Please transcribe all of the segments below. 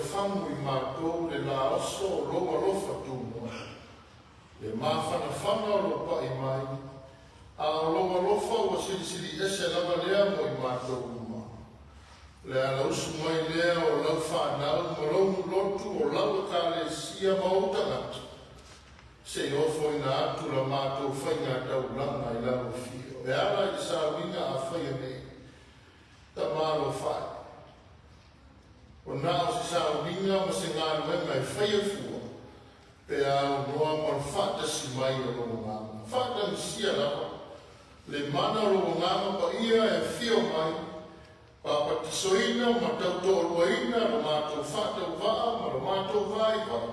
fafagu i matou le laoso o lou alofa tunoa, le mafanafana o lou pai mai, a o lou alofa ua silisili ese lava lea mo i matou uma. Le alausu mai lea o lau fanau ma lou lotu o lau ekalesia ma ou tagata, seia ofoina atu la matou faigataulaga i lau afio. E ala i le sauniga a faia nei, Tamalofa e, o na o se sauniga ma se galuega e faia fua, pe aunoa ma le faatasi mai o lou agaga. Faatagisia lava le mana o lou agaga paia e afio mai, papatisoina ma tautoaluaina lo matou faatauvaa ma lo matou vaivai,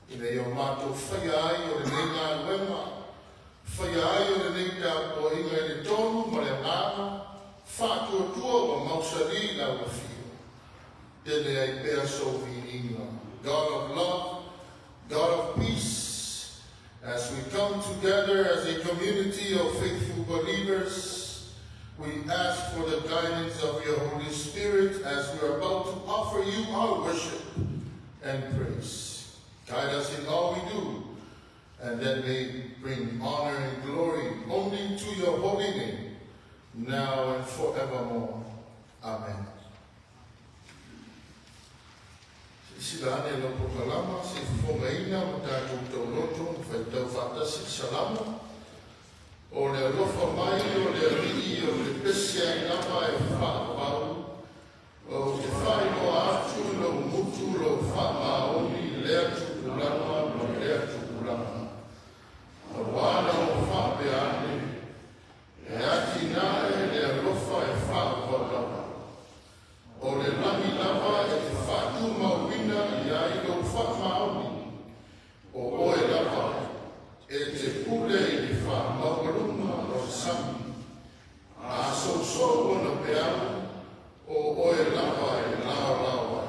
ina ia o matou faia ai o lenei galuega, faia ai o lenei tapuaiga i le tonu ma le agaga, faatuatua ua mausali lau afio. Tele ai pea sou viiga. God of love, God of peace, as we come together as a community of faithful believers, we ask for the guidance of your Holy Spirit as we are about to offer you our worship and praise. Guide us in all we do, and that may bring honor and glory only to your holy name, now and forevermore. Amen. Silasila ane lau polokalama se i fofogaina ma tatou tauloto ma faitau faatasi le salamo. O le alofa mai o le Alii ou te pese ai lava e faavavau, ou te faailoa atu i lou gutu lou faamaoni i lea tupulaga ma lea tupulaga. Auā na ua faapea ane, e atinae le alofa e faavavau lava. O le lagi lava e te faatumauina i ai lou faamaoni, o oe lava e te pule i le faamaualuga o le sami. A sousou ona peau, o oe lava e laolao ai.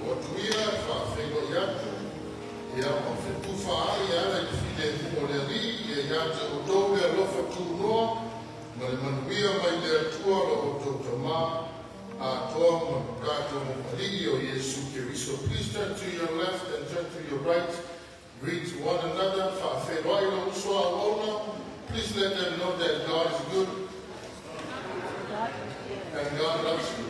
O atu ia faafeiloai atu, ia ma fetufaai e ala i le filemu o le Alii, ia ia te outou le alofa tunoa ma le manuia mai le Atua lo outou Tamā, atoa ma le tatou Alii o Iesu Keriso. Please turn to your left and turn to your right. Greet one another. Faafeiloai lou uso a auauna. Please let them know that God is good and God loves you.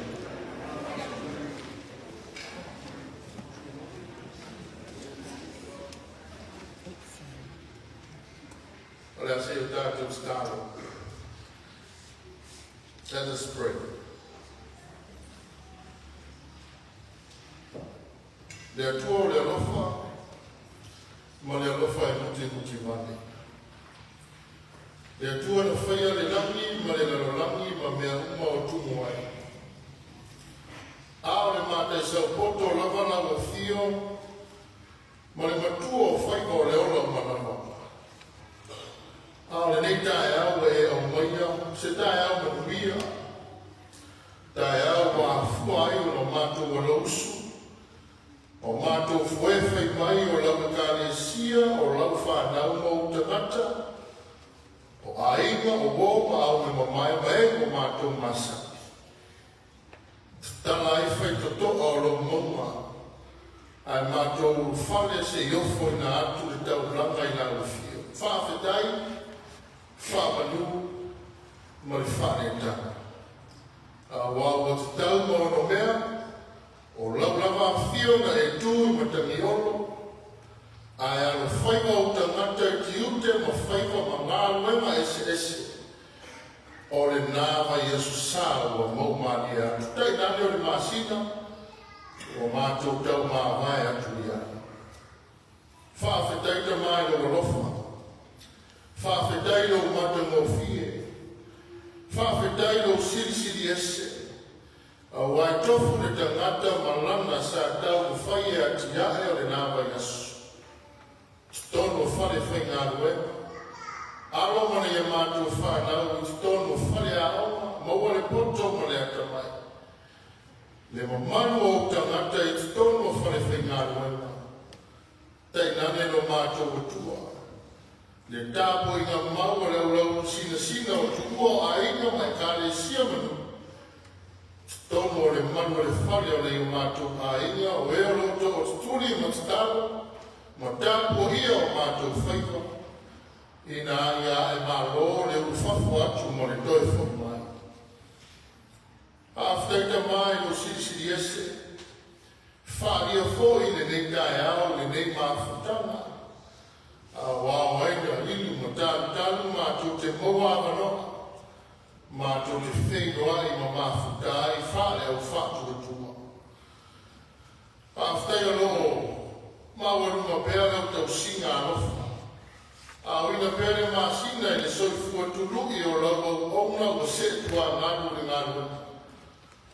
O le a se i o tatou tatalo. Let us pray. Le Atua o le alofa ma le alofa e mutimutivale. Le Atua na faia le lagi ma le lalolagi ma mea uma o tumu ai. A o le mataisaupoto lava lau afio ma le matua o faiva o le ola manava. A o lenei taeao ua e aumaia, se taeao manuia, taeao ua afua ai ona matou alausu. O matou foe fai mai o lau ekalesia, o lau fanau ma ou tagata, o aiga, o uo ma aumeamamae ma e ua matou masani. Tatala ai faitotoa o lou mauga, ae matou ulufale se i ofoina atu le taulaga i lau afio. Faafetai, faamanu ma le faaneetaga, aua ua tatau ma onomea o lau lava afio na e tu i Matagiolo, ae alofaiva ou tagata i tiute ma faiva ma galuega eseese o lena vaiaso sa ua maumalie atu. Tainane o le masina ua matou taumavae atu i ai. Faafetai Tama i lou alofa, faafetai i lou matagofie, faafetai i lou Silisili Ese, auā e tofu le tagata ma lana sa taumafai e atiae o lena vaiaso. Totonu o falefaigaluega, alo ma nai a matou fanau i totonu o faleaoga, maua le poto ma le atamai, le mamalu o ou tagata i totonu o falefaigaluega, tainane lo matou Atua, le tapuaiga mau a le aulausinasina o Tumua o aiga ma ekalesia ma nuu, totonu o le malu o le fale o nai o matou aiga, o e o lo o tootutuli ma tatalo ma tapuaia o matou faiva, ina ia ae malo le ulufafo atu ma le toe foi mai. Faafetai Tama i lou Silisili Ese, faaalia foi i lenei taeao lenei mafutaga, auā o ai na lilu ma talutalu matou te maua avanoa, matou te feiloai ma mafuta ai faale-au faatuatua. Faafetai o lo o maualuga pea lau tausiga alofa, aoina pea le masina i le soifua tului o lau auauna ua seetuagalu i le galuega,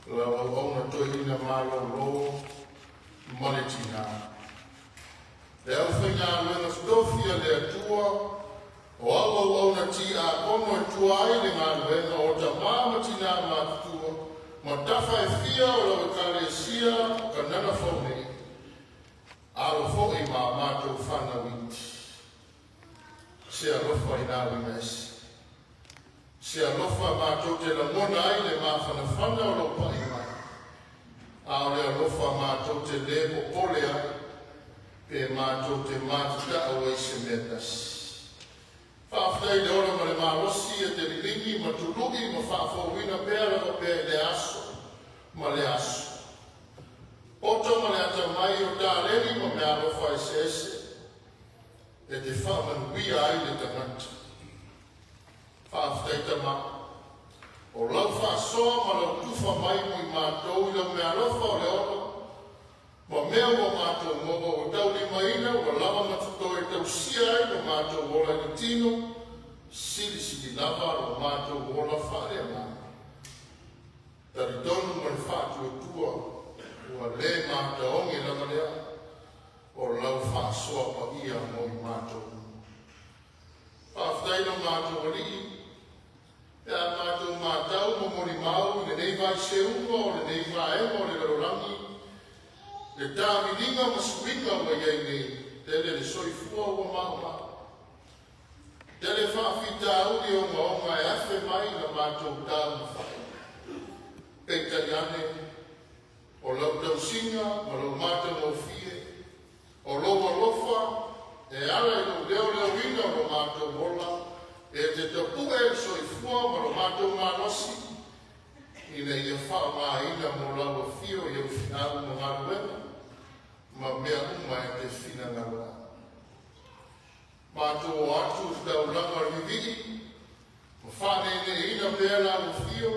lau auauna toeaina malolo ma le tina. Le aufaigaluega totofi a le Atua o au auauna tiakono e tua ai le galuega o tama ma tina matutua ma tafa e fia o lau ekalesia o Kanana Fou nei, alo foi ma a matou fanau iti. Se alofa i nā uiga ese. Se alofa matou te lagona ai le mafanafana o lou pai mai, a o le alofa matou te le popole ai, pe matou te matatau ai i se mea tasi. Faafetai i le ola ma le malosi e te liligi ma tului ma faafouina pea lava pea i lea aso ma lea aso. Poto ma le atamai o taleni ma meaalofa eseese e te faamanuia ai le tagata. Faafetai Tama, o lau faasoa ma lau tufa mai mo i matou i lau meaalofa o le ola, ma mea ua matou maua ua taulimaina ua lava ma totoe e tausia ai lo matou ola i le tino, silisili lava lo matou ola faaleagaga. Talitonu ma le faatuatua ua le mataoge lava lea o lau faasoa paia mo i matou uma. Faafetai lo matou Alii, pe a matou matau ma molimau i lenei vaiseuga o lenei vaega o le lalolagi, le tamiliga ma suiga ua i ai nei, tele le soifua ua maumau, tele faafitauli ogaoga e afe mai la matou taumafai. Peitai ane, o lau tausiga ma lou matagofie, o lou alofa e ala i lou leoleoina o lo matou ola, e te tapue le soifua ma lo matou malosi, ina ia faaaogaina mo lau afio i au feau ma galuega, ma mea uma e te finagalo ai. Matou o atu i le taulaga o le vivii, ma faaneeneeina pea lau afio,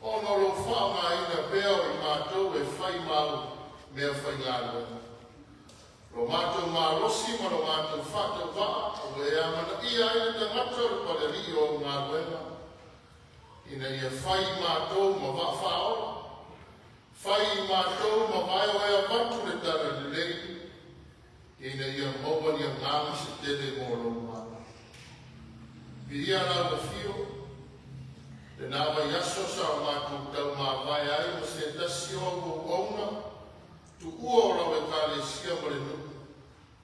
ona o lou faaaogaina pea o i matou e fai ma au meafaigaluega. Lo matou malosi ma lo matou faatauvaa ua e amanaia ai le tagata o le Palealii o au galuega, ina ia fai i matou ma vaa faaola, fai i matou ma vae o e avatu le talalelei, ina ia maua le agaga se tele mo lou mana. Viia lau afio, lena vaiaso sa o matou taumavae ai ma se tasi o au auauna, tuua o lau ekalesia. Ekalesia ma le nuu,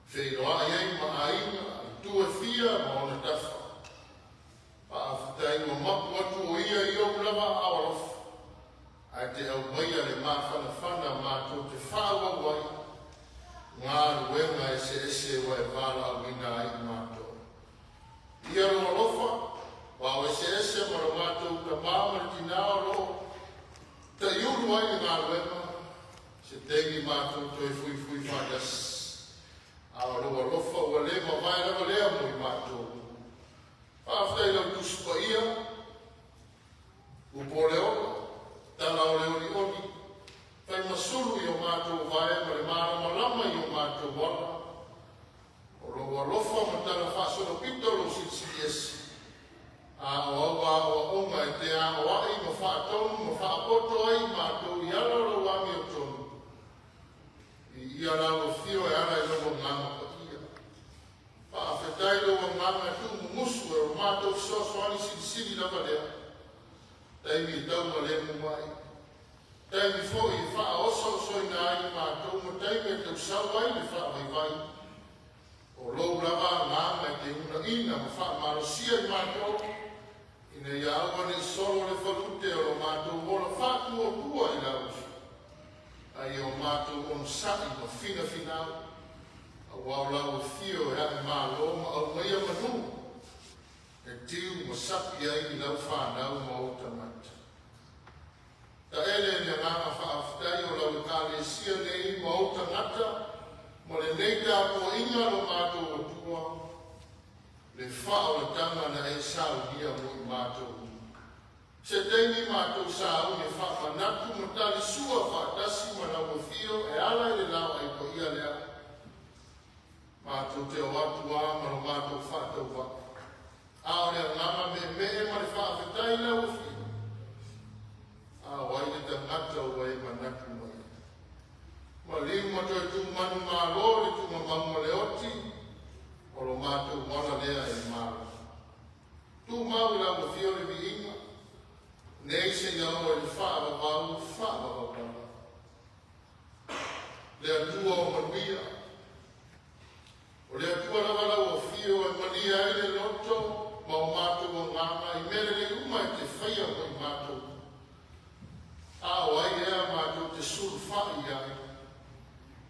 feiloai ai ma aiga i itu e fia ma ona tafa. Faafetai ua mapu atu o ia i ou lava aao alofa, ae te aumaia le mafanafana matou te faaauau ai galuega eseese ua e valaauina ai i matou. Ia lou alofa vao eseese ma lo matou tamā ma le tinā o lo o taiulu ai le galuega, se taimi matou toe fuifui faatasi. A o lou alofa ua le mavae lava lea mo i matou. Faafetai i lau Tusi Paia, upu o le ola, tala o le olioli, faimasulu i o matou vae ma le malamalama i o matou ala. O lou alofa ma tala faasolopito o lou Silisili Ese, a o au aoaoga e te aoai ma faatonu ma faapoto ai i matou i ala o lau amiotonu, i ia lau afio e ala i lou Agaga Paia. Faafetai lou Agaga tuumumusu e o matou fesoasoani silisili lava lea, taimi e taumalemu ai, taimi foi e faaososoina ai i matou ma taimi e tausau ai le faavaivai. O lou lava Agaga e te unaina ma faamalosia i matou, ina ia aua nei solo le falute o lo matou ola faatuatua i lau Afio, a ia o matou onosai ma finafinau, aua o lau afio e ae malo ma aumaia manu, e tiu ma sapi ai i lau fanau ma ou tagata. Taele le agaga faafetai o lau Ekalesia nei ma ou tagata, mo lenei tapuaiga lo matou Atua, le faaolataga na e saunia mo i matou. Se taimi matou sauni e faamanatu ma talisua faatasi ma lau afio e ala i le laoai paia lea. Matou te o atu a ma lo matou faatauvaa. A o le agaga meemee ma le faafetai i lau afio, a o ai le tagata ua e manatu mai ai. Maliu ma toe tumanu malo le tugamau ma le oti, o lo matou ala lea e malo. Tumau i lau afio le viiga, nei seia oo i le faavavau, faavavau lava. Le Atua o manuia, o le Atua lava lau afio e malie ai le loto ma o matou agaga i mea lelei uma e te faia mo i matou. A o ai ea matou te sulufai i ai?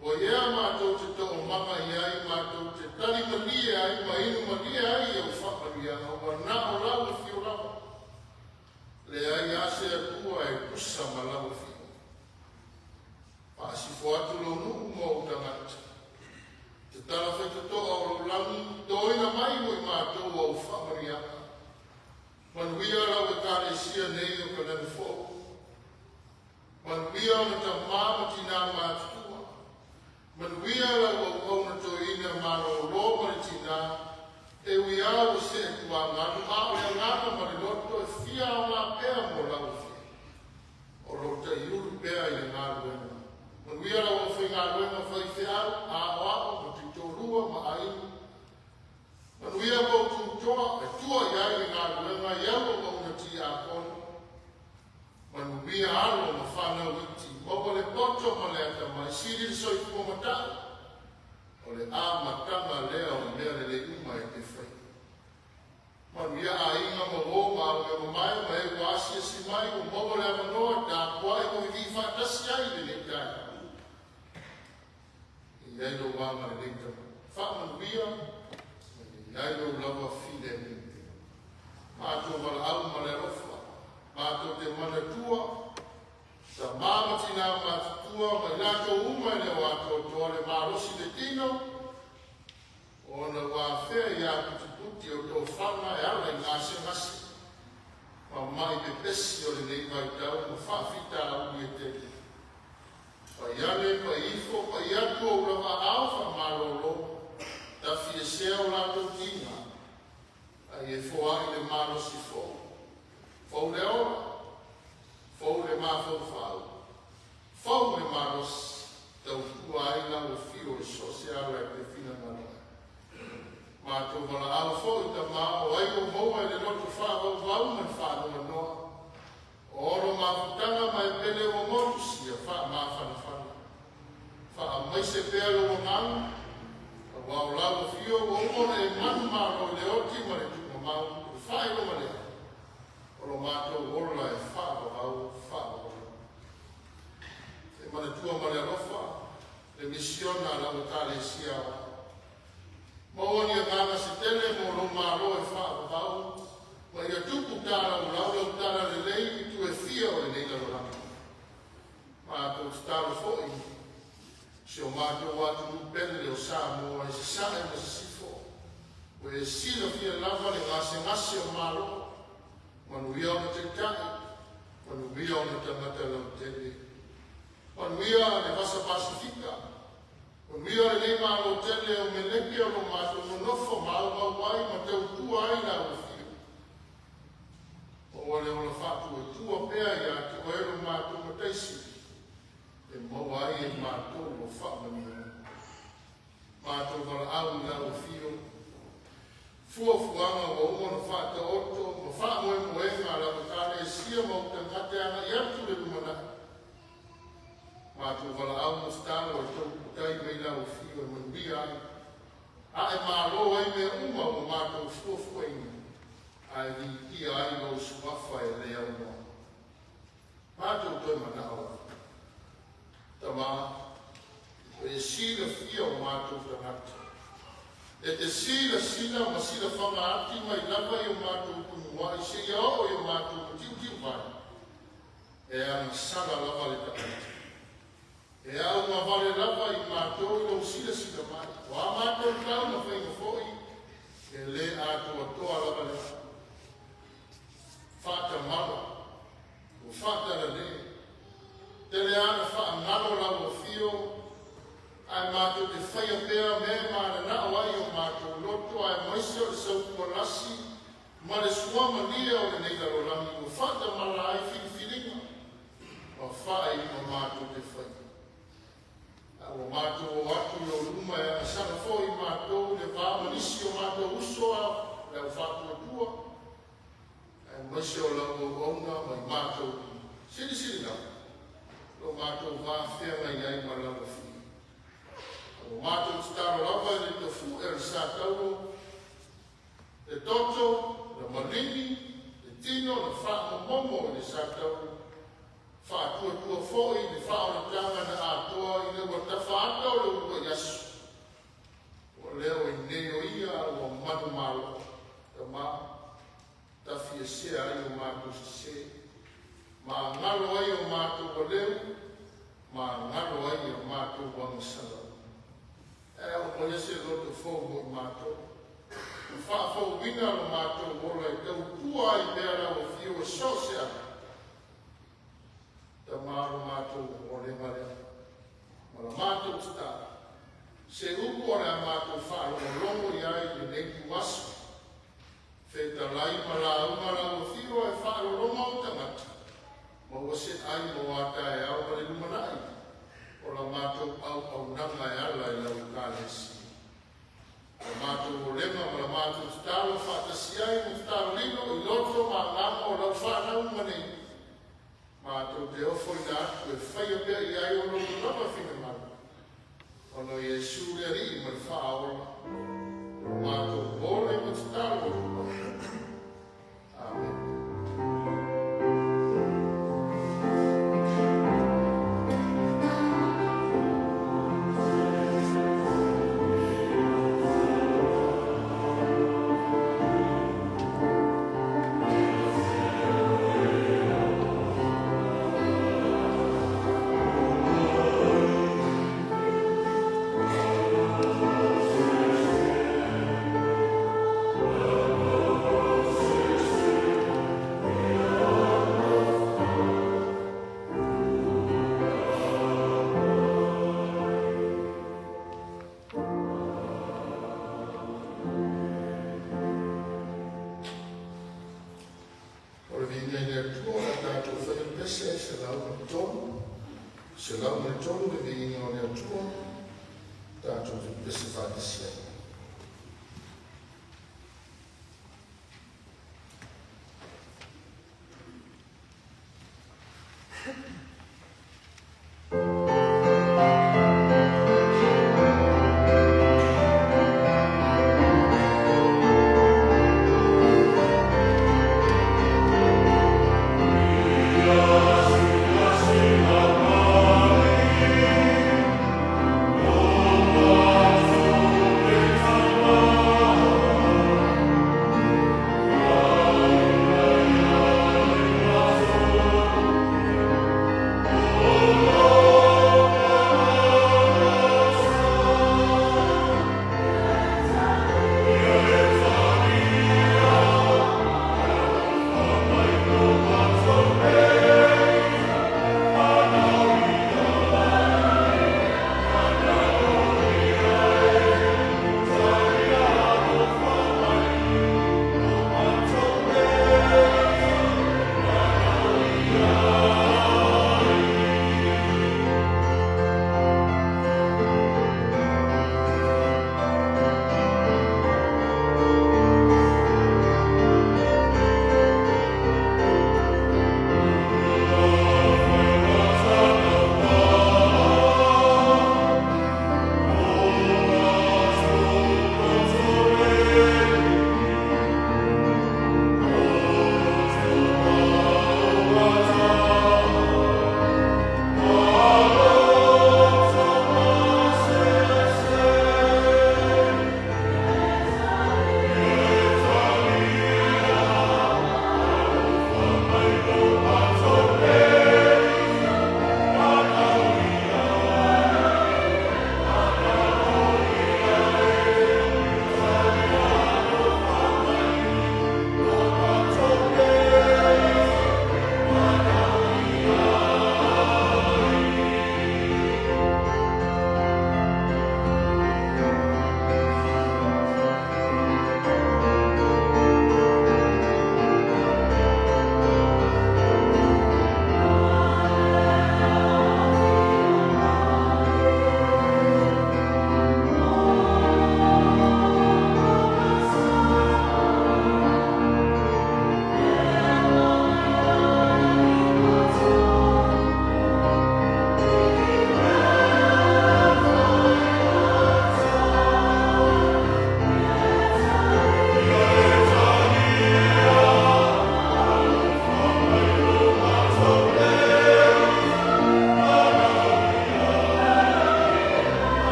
Ua ia matou te toomaga i ai, matou te tali malie ai ma inu malie ai i au faamanuiaga, ua na o lau afio lava. Leai lava se Atua e tusa ma lau afio. Faasifo atu lou nuu ma ou tagata. Te tala faitotoa o lou lagi, toina mai mo i matou au faamanuiaga. Manuia lau Ekalesia nei o Kalani Fou. Manuia ona tamā ma tinā matutua. Manuia lau auauna toeaina malōlō ma le tinā, e ui lava ua see tuagalu, a o le agaga ma le loto e fia aoga pea mo lau afio. O lo o taiulu pea i le galuega. Manuia lau aufaigaluega faifeau, aoao ma tuitolua ma aiga. Manuia kou tutoa e tua i ai le galuega i au auauna tiakono. Manuia alo ma fanau iti, maua le poto ma le atamai, sili le soifua matau, o le amataga lea o mea lelei uma e te faia. Manuia aiga ma uō ma alo e mamae ma e ua asiasi mai ua maua le avanoa e tapuai ma vivii faatasi ai i lenei taeao. E i ai lou agalelei faamanuia, ma e i ai lou lava filemu. Matou valaau ma le alofa, matou te manatua, tamā ma tinā matutua ma i latou uma e le o atoatoa le malosi le tino, ona ua afea ia putiputi o tofaga e ala i gasegase, ma mai pepesi o lenei vaitau ma faafitauli e tele. Pai ane, pai ifo, pai atu ou lava aao faamalōlō, tafiesea o latou tiga, ai e foai le malosi fou. Fou le ola, fou le mafaufau, fou le malosi, tautua ai lau afio i so o se ala e te finagalo ai. Matou valaau foi tamā o ai ua maua i le loto faavauvau ma le faanoanoa, o ono mafutaga ma e pele ua motusia faamafanafana. Faamaise pea lou agaga, auā o lau afio ua uma ona e manumalo i le oti ma le tuugamau, o le faailoga lea o lo matou ola e faavavau faavavau. E manatua ma le alofa le misiona a lau Ekalesia Aoao. Maua ni agaga se tele mo lou malo e faavavau, ma ia tupu talaulau lau talalelei i itu e fia o lenei lalolagi. Matou tatalo foi i si o matou atunuu pele o Samoa i Sasae ma Sisifo, ua e silafia lava le gasegase o malo. Manuia ona taitai, manuia ona tagata lautele. Manuia le Vasa Pasefika, manuia lenei Malo tele o Meleki o lo matou nonofo maumau ai ma tautua ai lau afio. Maua le ola faatuatua pea ia te oe lo matou Matai Sili, e maua ai e matou o faamanuiaga. Matou valaau i lau afio, fuafuaga ua uma ona faataoto ma faamoemoega a lau Ekalesia ma ou tagata e agai atu i le lumanai. Matou valaau ma tatalo e tautai mai lau afio e manuia ai, ae malo ai mea uma ua matou fuafuaina, ae viia ai lou suafa e le aunoa. Matou toe manao lava. Tama, ua e silafia o matou tagata. E te silasila ma silafaga ati mai lava i o matou tumuai seia oo i o matou matiutiuvai, e agasala lava le tagata. E augavale lava i matou i lou silasila mai. O a matou tau ma faiga foi, e le atoatoa lava le faatamala, ua faatalale. Tele lava na faagalo lau afio, ae matou te faia pea mea e mananao ai o matou loto, aemaise o le sautualasi ma le suamalie o lenei lalolagi ua faatamala ai filifiliga ma faaiuga matou te faia. A ua matou o atu i ou luma e agasala foi matou i le va ma nisi o matou uso a le au faatuatua, aemaise o lau auauna ma i matou lima. Silisili lava lo matou va feagai ai ma lau afio. Ua matou tatalo lava i le tofu'e o le sa taulo, le toto, le maligi, le tino na faamomomo i le sa taulo, faatuatua foi le faaolataga na atoa i le ua tafaata o le uluai aso. Ua leo i nei o ia ua manumalo. Tama, tafiesea ai o matou sesē, ma galo ai o matou aleu, ma galo ai o matou agasala. E aumaia se loto fou mo i matou, ma faafouina lo matou ola e tautua ai pea lau afio e so o se ala. Tama, lo matou olega lea ma la matou tatalo, se upu o le a matou faalogologo i ai i lenei tuaso, fetalai ma lauga lau afio e faalologo ou tagata, maua se ai mo a taeao ma le lumanai o la matou auaunaga e ala i lau Ekalesia. La matou olega ma la matou tatalo faatasi ai ma tatalo lilo i loto ma agaga o lau fanau uma nei, matou te ofoina atu e faia pea i ai o lou lava finagalo, ona o Iesu le Alii ma le Faaola, o matou ola ma tatalo atu ai. Amen. O le viiga i le Atua o le a tatou faia le pese 103, 103, le viiga o le Atua, tatou te pese faatasi ai.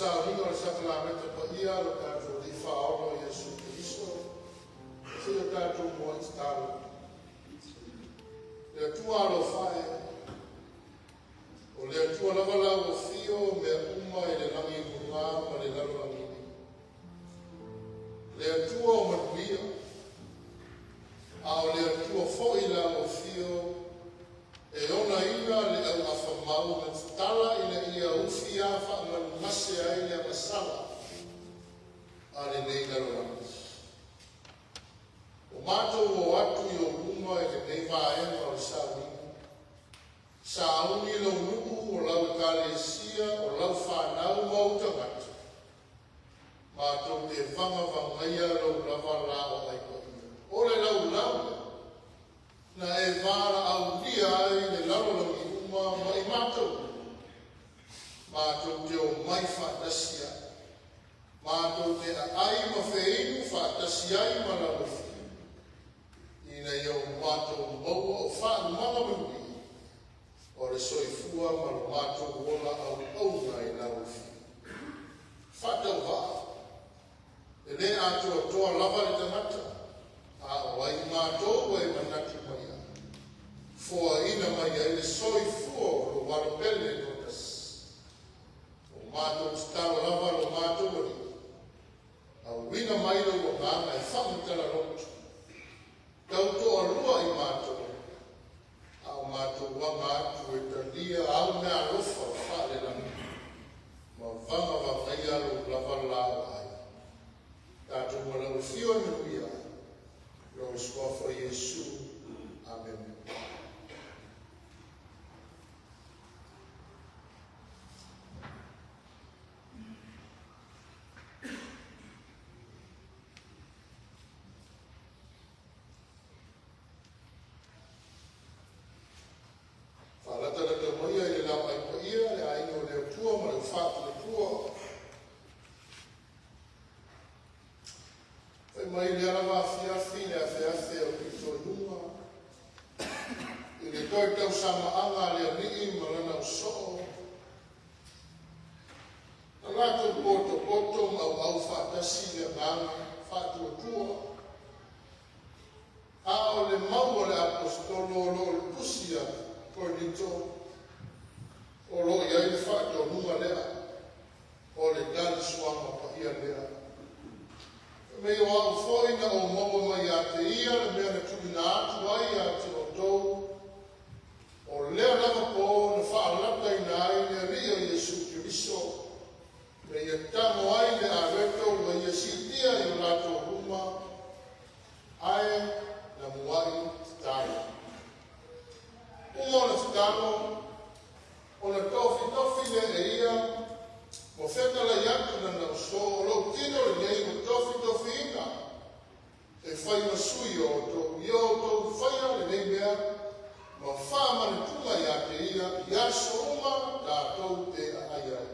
sauniga o le sakalameta paia a lo tatou Alii Faaola o Iesu Keriso, se i o tatou muai tatalo. Le Atua alofa e, o le Atua lava la ua fio mea uma i le lagi i luga ma le lalolagi nei. Le Atua o manuia, a o le Atua foi la ua fio e onaina le auafa mau na tatala ina ia ufiā faamanugase ai le agasala a lenei lalolagi. Ua matou o atu i ou luma i lenei vaega o le sauniga, sauni lou nuu o lau ekalesia, o lau fanau ma ou tagata, matou te vagavagaia lou lava laoai paia. O le laulau lea na e valaaulia ai le lalolagi uma ma i matou uma, matou te omai faatasi ai, matou te aai ma feinu faatasi ai ma lau Afio, ina ia o matou maua o faaumaga manuia o le soifua ma lo matou ola auauna i lau Afio. Faatauvaa, e le atoatoa lava le tagata, a o ai matou ua e manatu mai ai, foaina mai ai le soifua o lou Alo pele e toatasi. O matou tatalo lava lo matou Alii, auina mai lou agaga e faamatala loto, tautoalua i matou, a o matou aga atu e talia au meaalofa faalelagi ma vagavagaia lou lava laoai. Tatou ma lau Afio e manuia ai, i lou Suafa Iesu. Amene. Faalatalata maia i le laoai paia le aiga o le Atua ma le faatuatua. Fai mai lea lava afiafi le afeafe o pito i luga, i le toe tausamaaga a le alii ma lana ausoo, na latou potopoto ma auau faatasi le agaga faatuatua. A o le mau a le Aposetolo o lo o i le tusi a Korinito, o lo o i ai le faatonuga lea, o le tali suaga paia lea. Fai mai o au foi na ou maua mai ia te ia le mea na tuuina atu ai ia te outou, o lea lava po na faalataina ai le Alii o Iesu Keriso, na ia tago ai le areto ua ia siitia i o latou luma, ae na muai tatalo. Uma ona tatalo, ona tofitofi lea e ia, ma fetalai atu lana ausoo, o lou tino lenei ua tofitofiina, e fai ma sui o outou, ia outou faia lenei mea, ma faamanatuga ia te ia, i aso uma tatou te aai ai.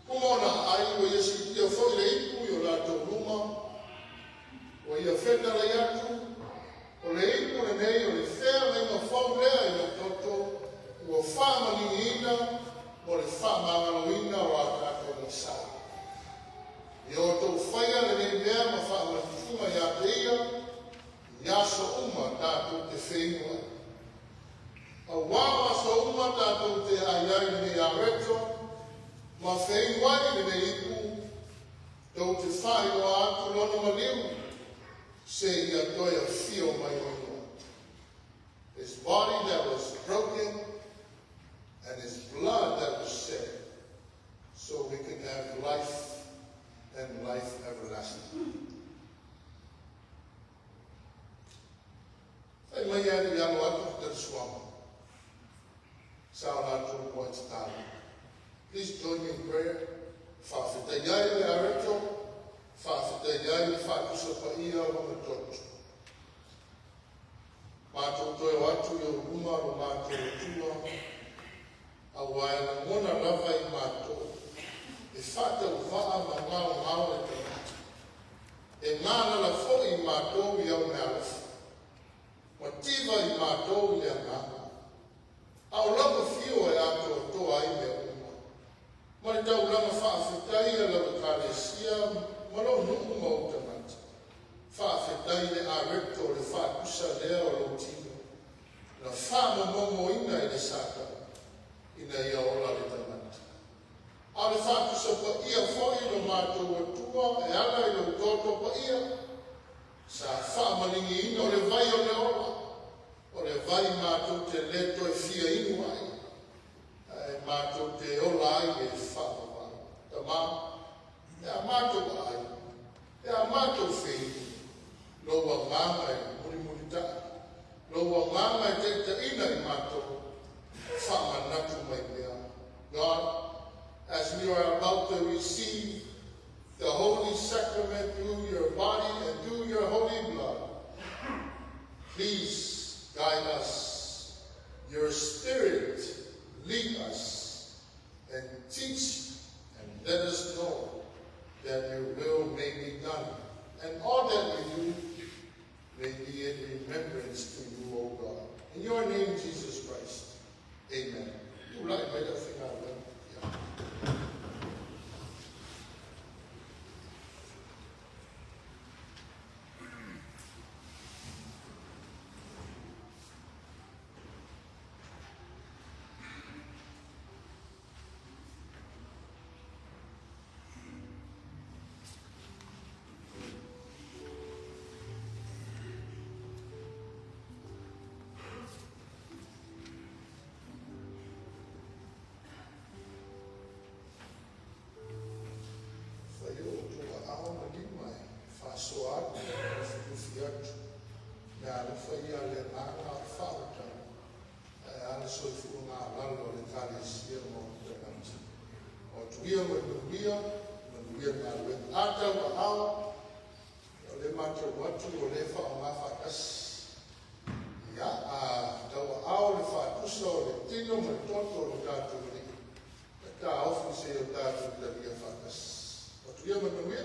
Uma ona aai ua ia siitia foi le ipu i o latou luma, ua ia fetalai atu, o le ipu lenei o le feagaiga fou lea i lou toto, ua faamaligiina mo le faamagaloina o a tatou agasala. Ia outou faia lenei mea ma faamanatuga ia te ia, i aso uma tatou te feinu ai. Auā o aso uma tatou te aai ai lenei areto, ma feinu ai lenei ipu, tou te faailoa atu lona maliu, seia toe afio mai o ia. His body that was broken and his blood that was shed, so we can have life and life everlasting. Fai mai ali i alo atu le suama. Sa o latou muai tatalo. Please join me in prayer. Faafetai ai le areto, faafetai ai le faatusa paia o lona toto. Matou toe o atu i ou luma lo matou Atua, auā e lagona lava i matou, e faatauvaa ma gaogao le tagata. E galala foi i matou i au meaalofa, mativa i matou i le agaga. A o lau afio e atoatoa ai mea. Ekalesia ma lou nuu ma ou tagata, faafetai i le areto o le faatusa lea o lou tino na faamomomoina i le Satani ina ia ola le tagata. A o le faatusa paia foi lo matou Atua e ala i lou toto paia sa faamaliniina o le vai o le ola, o le vai matou te le toe fia inu ai, ae matou te ola ai e faavavau. Tama, pe a matou aai, pe a matou feinu, lou Agaga e mulimulitai, lou Agaga e taitaiina i matou, faamanatu mai pea. God, as we are about to receive the Holy Sacrament through your body and through your holy blood, please guide us. Your Spirit lead us and teach and let us know that your will may be done. And all that we do may be in remembrance to you, O God. In your name, Jesus Christ. Amen. You like my thing out. Yeah. Fai o outou aao ma lima e faasoa atu ma lufilufi atu. Le alofa ia le agaga o le faautau, ae a le soifuaga aloalo o le Ekalesia ma ona tagata. O atu ia ma le manuia, manuia le galuega. A tau aao, o le matau atu o lea e faaaoga faatasi. Ia, a tau aao le faatusa o le tino ma le toto o le tatou Alii, e taofi seia o tatou talia faatasi. O atu ia ma le manuia.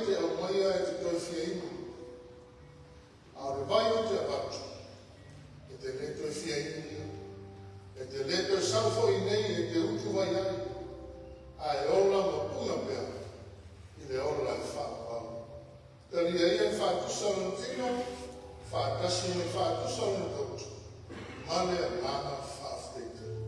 e te aumaia e te toe fia inu, a o le vai ou te avatu, e te le toe fia inuina. E te le toe sau foi nei e te utuvai ai, ae ola ma puna pea i le ola e faavavau. Talia ia le faatusa o lona tino, faatasi ma le faatusa o lona toto, ma le agaga faafetai tele.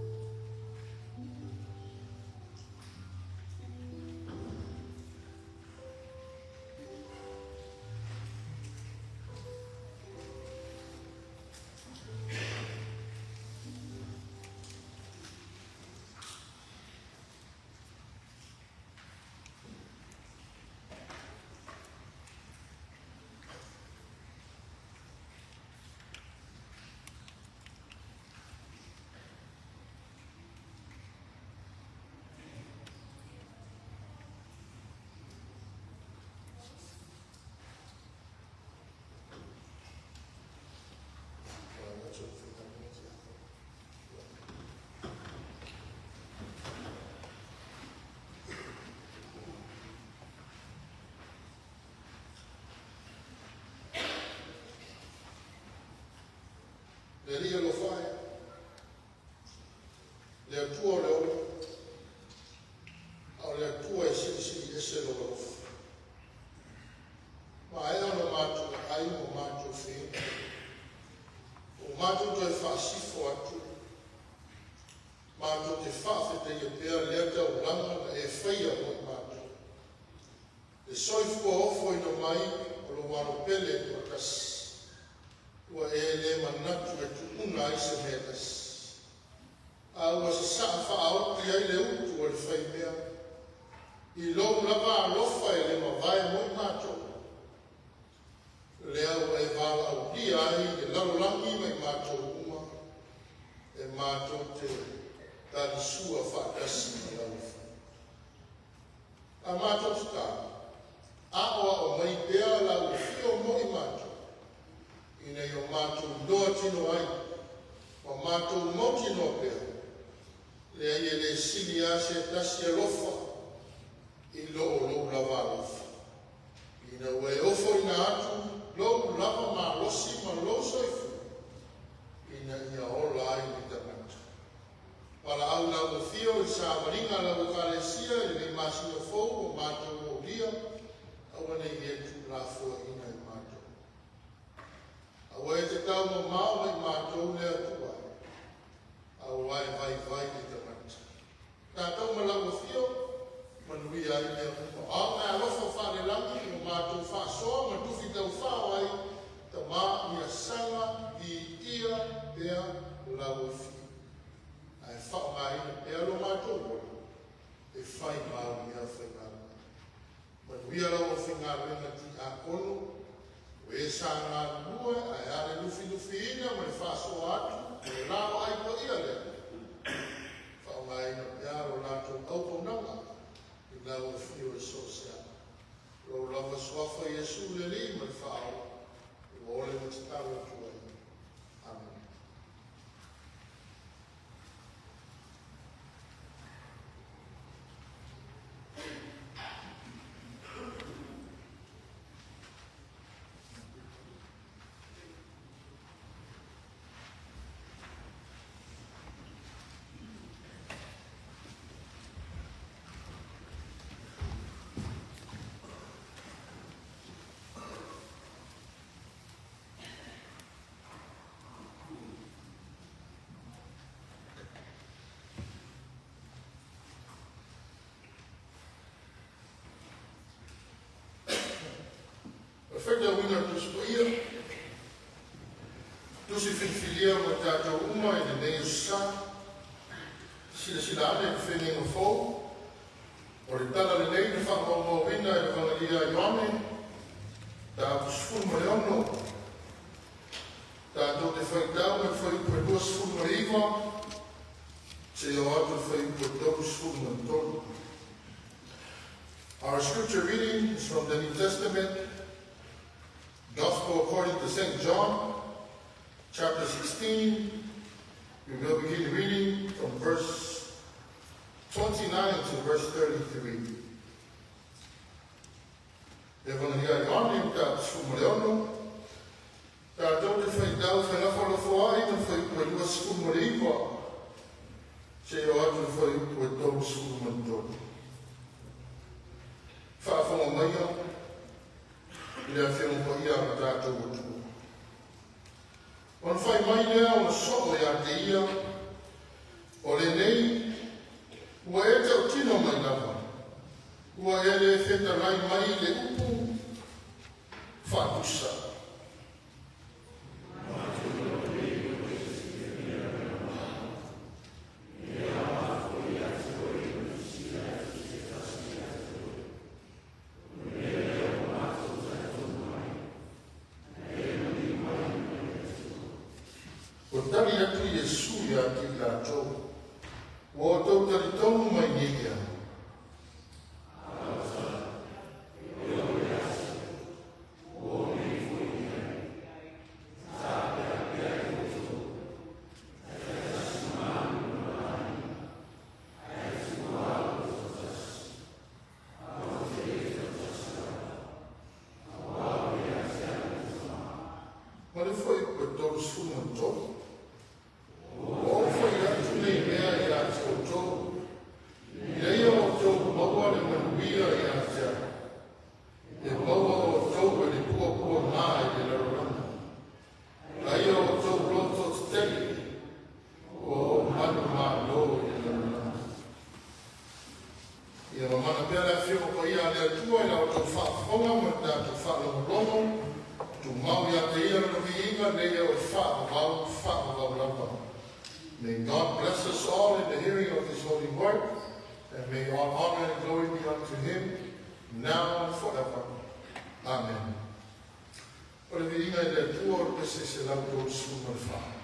Le Alii alofa e, le Atua o le ola, a o le Atua e silisili ese lou alofa. Maea ona matou aai ma matou feinu, ua matou toe faasifo atu, matou te faafetaia pea lea taulaga na e faia mo i matou, le soifua ofoina mai o lou Alo pele e toatasi, ua e le manatu e tuuna ai se mea e tasi, a ua sasaa faaoti ai le utu a le faimea, i lou lava alofa e le mavae mo i matou, lea ua e valaaulia ai le lalolagi ma i matou uma, e matou te talisua faatasi ma lau Afioga. A matou tatalo, aoao mai pea lau afio mo i matou, ina ia o matou iloa tino ai, ma matou mautinoa pea, leai e le sili lava se tasi alofa i lo o lou lava alofa. Ina ua e ofoina atu lou lava malosi ma lou soifua, ina ia ola ai le tagata. Valaau lau afio i le savaliga a lau Ekalesia i lenei masina fou ua matou aulia, aua ne i e tuulafoaina e matou. Aua e te taumamao mai matou le Atua, aua e vaivai le tagata. Tatou ma lau afio, manuia ai mea uma. O ao meaalofa faalelagi ua matou faasoa ma tufi taufao ai, Tama ia saga viia pea lau afio. Ae faaaogaina pea lo matou ola e fai mau ia faigaluega. Manuia lau aufaigaluega tiakono, o e sa galulue ae a le lufilufiina ma le faasoa atu o le laoai paia lea. Faaaogaina pea lo latou auaunaga i lau afio i so o se ala. Lou lava suafa Iesu le Alii ma le Faaola, ua ole ma tatalo atu ai. Amen. O le faitauina o le Tusi Paia, Tusi filifilia mo i tatou uma i lenei aso Sa, silasila ane i le feagaiga fou, o le Tala Lelei na faamaumauina e le Evangeli a Ioane, mataupu 16, tatou te faitau mai le fuaiupu e 29 seia oo atu i le fuaiupu e 33. Our scripture reading is from the New Testament, Gospel according to St. John, chapter 16. We will begin reading from verse 29 to verse 33. mai lea ona soo ia te ia, o lenei ua e tautino mai lava, ua e le fetalai mai i le upu faatusa. Ua tali atu Iesu ia te i latou, ua outou talitonu mai nei ea? Ma le fuaiupu e 33. Ua ou fai atu nei mea ia te outou, ina ia outou maua le manuia ia te a'u. E maua outou e le puapuaga i le lalolagi, a ia outou loto tetele, ua ou manumalo i le lalolagi. Ia mamana pea le Afioga Paia a le Atua i la outou faafofoga ma le tatou faalogologo, tumau ia te ia le viiga nei o le faavavau, faavavau lava. May God bless us all in the hearing of His holy word, and may all honor and glory be unto Him, now and forever. Amen. O le viiga i le Atua o le pese 134.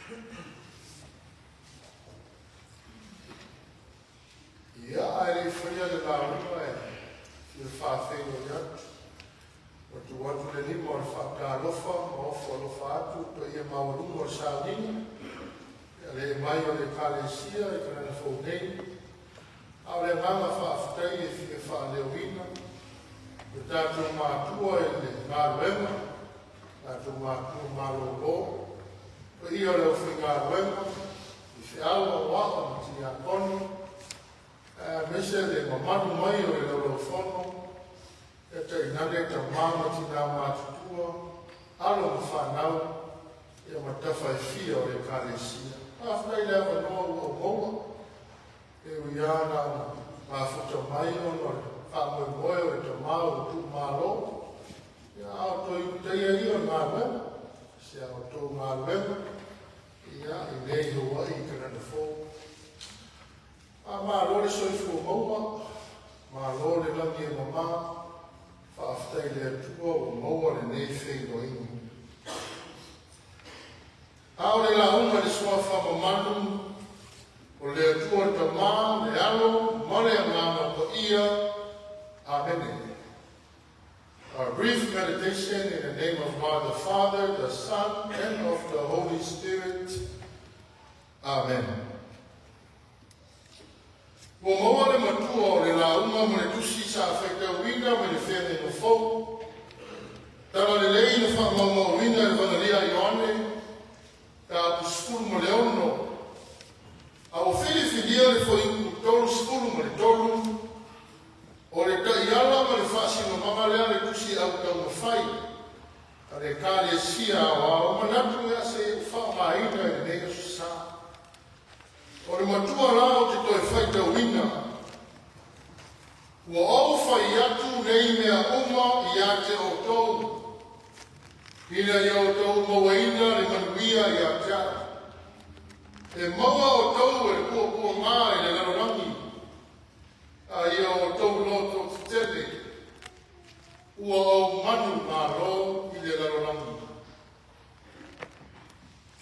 Ia, ae le i faia le lauga e fia faafeiloai atu, ua tuu atu le lima o le faatalofa ma ofo alofa atu i le paia maualuga o le sauniga i le alii mai o le Ekalesia i Gagaifomauga nei. A o le agaga faafetai e fia faaleoina le tatou matua i le galuega, tatou matua malolo, paia o le aufaigaluega, faifeau, aoao ma tiaponi, aemaise le mamalu mai o le Laulau-a-Fono, tainane tama ma tina matutua, alo ma fanau ma tafa e fia o le Ekalesia. Faafetai le avanoa ua ou maua, e ui lava na ona mafuta mai ona o le faamoemoe o le tama ua tuumalo, a o toe ulutaia ia o le galuega, si a outou galuega i inei i Hawaii i Kanana Fou. Faamalo le soifua maua, malo le lagi e mama, faafetai i le Atua ua maua lenei feiloaiga. A o le lauga i le suafa mamalu o le Atua le Tama, le Alo ma le Agaga Paia. Amene. A brief meditation in the name of God the Father, the Son, and of the Holy Spirit. Amen. Ua maua le matua o le lauga ma le tusi sa faitauina mai le Feagaiga Fou. Tala lelei na faamaumauina e le Evangeli a Ioane, mataupu 16, a ua filifilia le fuaiupu 33. O le taiala ma le faasinomaga lea le tusi au taumafai a le Ekalesia Aoao manatu ia se i ou faaaogaina i lenei aso sa. O le matua la ou te toe faitauina, ua ou fai atu nei mea uma ia te outou, ina ia outou mauaina le manuia ia te a'u. E maua outou e le puapuaga i le lalolagi, a ia outou loto tetele, ua ou manumalo i le lalolagi.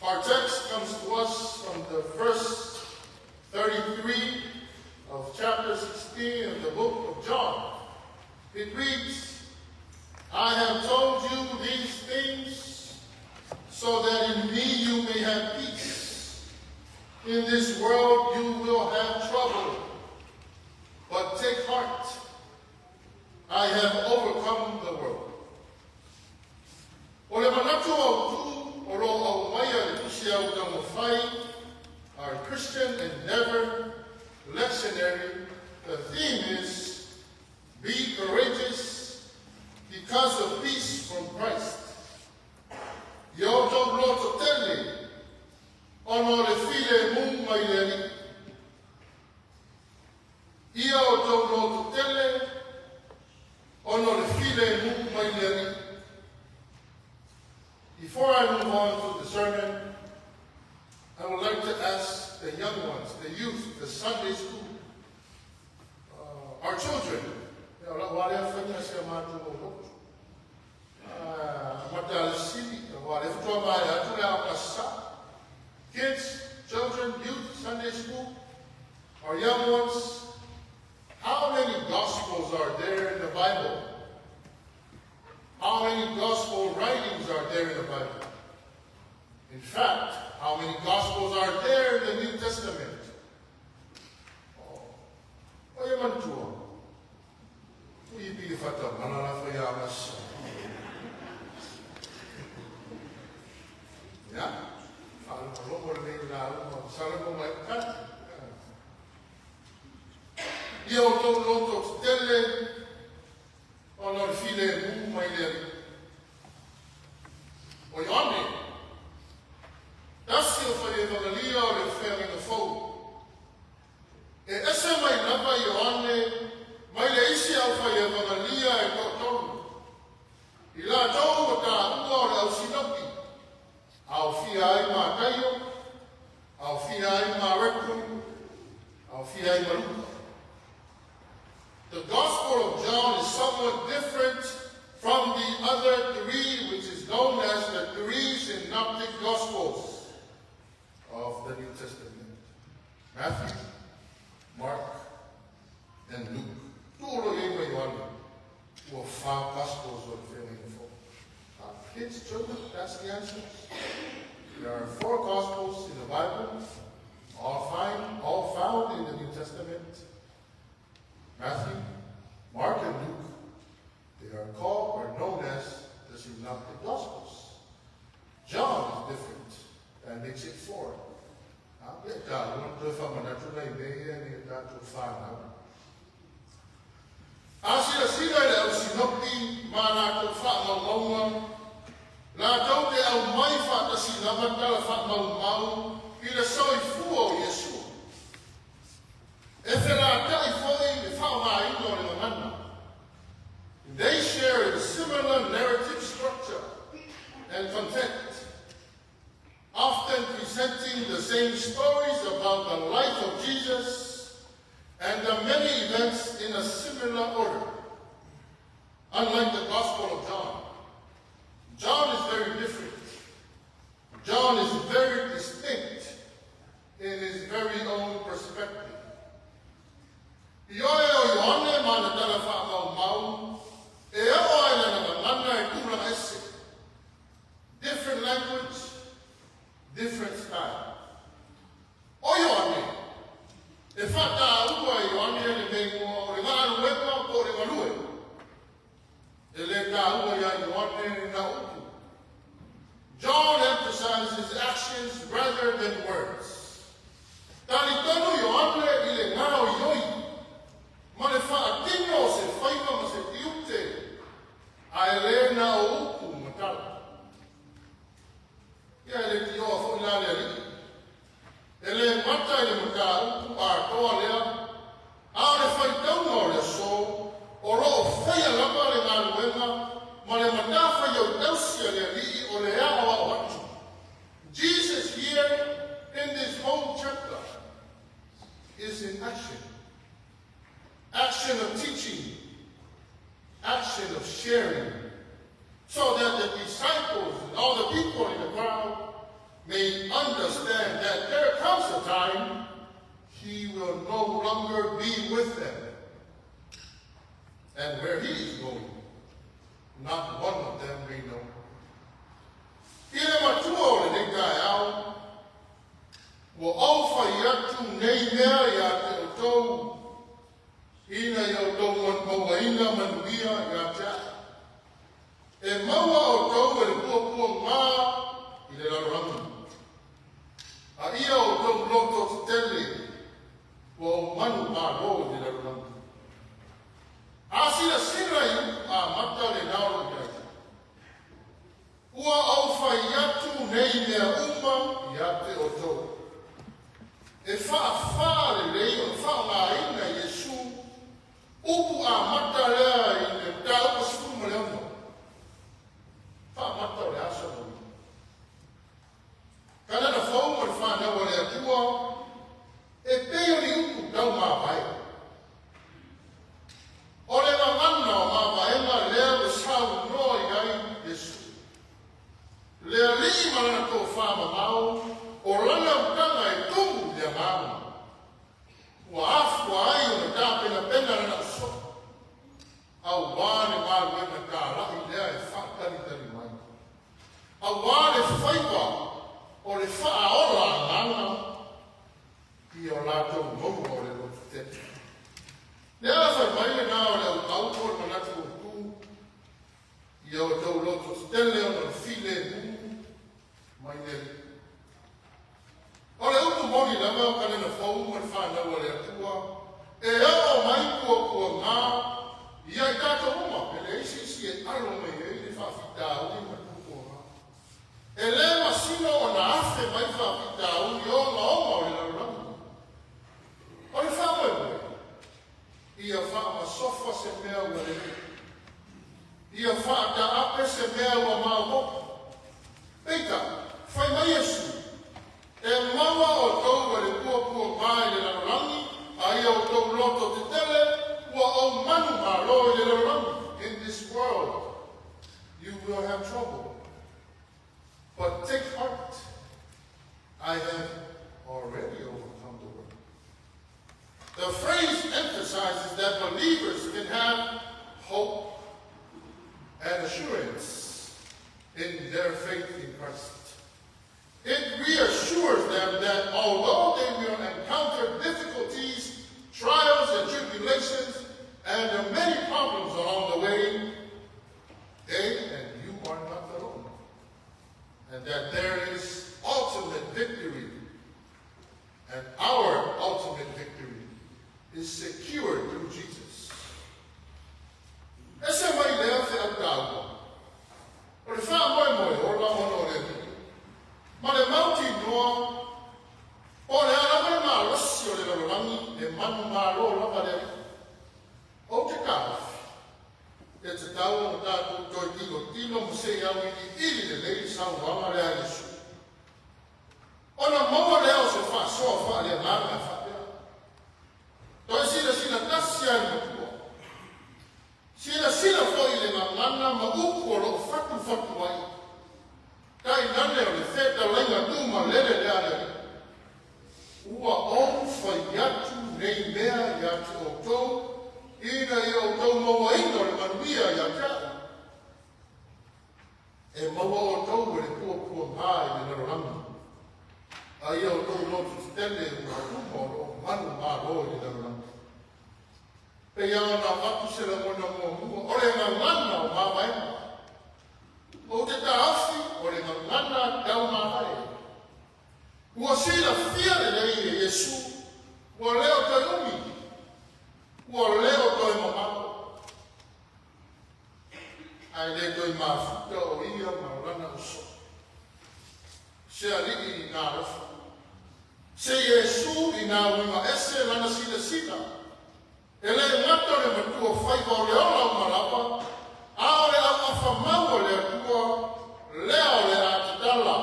Our text comes to us from the verse 33 of chapter 16 of the book of John. It reads, "I have told you these things so that in me you may have peace. In this world you will have trouble, but take heart. I have overcome the world." O le manatu autu o lo o aumaia le tusi au taumafai, our Christian Endeavor lectionary, the theme is "Be Courageous Because of Peace from Christ." Ia outou loto tele, ona o le filemu mai le Alii. Ia outou loto tele, ona o le filemu mai le Alii. Before I move on to the sermon, I would like to ask the young ones, the youth, the Sunday school, our children, ia, o lau lea faiga se matou loto. Mata sili, wa le futua mai atu le au sa. Kids, children, youth, Sunday school, our young ones, how many gospels are there in the Bible? How many gospel writings are there in the Bible? In fact, how many gospels are there in the New Testament? Oh, o ia manatua. Ui pi fata mana la fo ia mas. Ya. Faalogologo lenei lauga, sala mo mai ka. Ia outou loto tele ona o le filemu mai le Alii. O Ioane, tasi o fai evangelia o le Feagaiga Fou. E ese mai lava Ioane mai le isi au fai evangelia e toatolu. I latou ua taua o le au sinopi, aofia ai Mataio, aofia ai Mareko, aofia ai ma Luka. The Gospel of John is somewhat different from the other three, which is known as the three synoptic Gospels. the New Testament. Matthew, Mark, and Luke. Tuulo i ma Ioane, ua fa Gospels o le Feagaiga Fou. Kids, children, that's the answer. There are four Gospels in the Bible, all found in the New Testament. Matthew, Mark, and Luke. They are called or known as the Synoptic Gospels. John is different. That makes it four. Ia ta ua toe faamanatu nai mea ia ni tatou fanau. A silasila i le au Sinopti ma latou faamaumauga, latou te aumai faatasi lava tala faamaumau i le soifua o Iesu. E felata'i fo'i le faaaogaina o le gagana. They share a similar narrative structure and content, often presenting the same stories about the life of Jesus and the many events in a similar order. Unlike the Gospel of John, John is very different. John is very distinct in his very own perspective. Ioe o Ioane ma na tala whaamaumau, e o ai lana gagana e tulaga ese. Different language, different style. O Ioane, e whataua e Ioane le mea o le galuega po o le galue. E le taua ia Ioane na upu. John emphasizes actions rather than words. Talitonu Ioane i le gaoioi, ma le faatino o se faiva ma se tiute, a e le na o upu ma tala. Ia e le tioa fo'i la le alii. E le mata i le mataupu atoa lea, a o le faitauga o le aso, o loo faia lava le galuega ma le matafaioi o tausi a le alii o le aoao atu. Jesus here in this whole chapter is in action. Action of teaching, action of sharing, so that the disciples and all the people in the crowd may understand that there comes a time he will no longer be with them. And where he is going, not one of them may know. I le matua o lenei taeao, ua ou fai atu nei mea ia te outou, ina ia outou mauaina manuia ia te a'u. E maua outou e le puapuaga i le lalolagi. A ia outou loto tetele ua ou manumalo i le lalolagi. A silasila i upu amata le nao i ai. Ua ou fai atu nei mea uma ia te outou. E faafā lelei o faaaogaina Iesu upu amata lea i le mataupu 16. Faamata o le aso moli. Kanana fou ma le fanau a le Atua, e pei o ni upu tau mavae. O le gagana o mavaega lea ua saunoa i ai Iesu. Le alii ma lana tofā mamao, o lana utaga e tumu i le agaga. Ua afua ai ona tapenapena lana uso. Auā le galuega tāla'i lea e faatalitali mai. Auā le faiva o le faaola agaga i o latou maua o le loto tele. Lea fai mai lenā o le aukau po o le manatu autu ia outou loto tetele ona o le filemu mai le Alii. O le upu moni lava o kanana fou ma le fanau a le Atua, e oo mai puapuaga ia i tatou uma, e leai se isi e alo mai ai le faafitauli ma le puapuaga. E le masino ona afe mai faafitauli ogaoga o le lalolagi. O le faamoemoe, ia faamasofa se mea ua lelei. Ia faataape se mea ua maopoopo. Peitai, fai mai Iesu, e maua outou e le puapuaga i le lalolagi, a ia outou loto tetele, ua ou manumalo i le lalolagi. In this world, you will have trouble. But take heart, I have The phrase emphasizes that believers can have hope and assurance in their faith in Christ. It reassures them that although they will encounter difficulties, trials, and tribulations, and many problems along the way, they and you are not alone. And that there is ultimate victory, and our ultimate victory is secured through Jesus. E se mai lea feau taua. O le faamoemoe ola ona o le Alii. Ma le mautinoa, po o le a lava le malosi o le lalolagi e manumalo lava le Alii. Ou te taofi, e tatau ona tatou toe tilotilo ma se i auiliili lelei saunoaga lea a Iesu. Ona maua lea o se faasoa faaleagaga e faapea. Toe silasila tasi lava i le matua. Silasila foi i le gagana ma upu o loo fatufatu ai. Tainane o le fetalaiga tumalele lea a le Alii. Ua ou fai atu nei mea ia te outou, ina ia outou mauaina o le manuia ia te a'u. E maua outou e le puapuaga i le lalolagi. A ia outou loto tetele ua uma o loo manumalo i le lalolagi. Pei ona avatu se lagona muamua, o le gagana o mavaega. Ou te taofi o le gagana tau mavae. Ua silafia lelei e Iesu, ua le o toe umi, ua le o toe mamao. Ae le toe mafuta o ia ma lana uso. Se Alii i nā alofa. Se Iesu i nā uiga ese lana silasila. E le gata o le matua faiva o le ola uma lava, a o le auafa mau o le Atua, lea o le a tatala.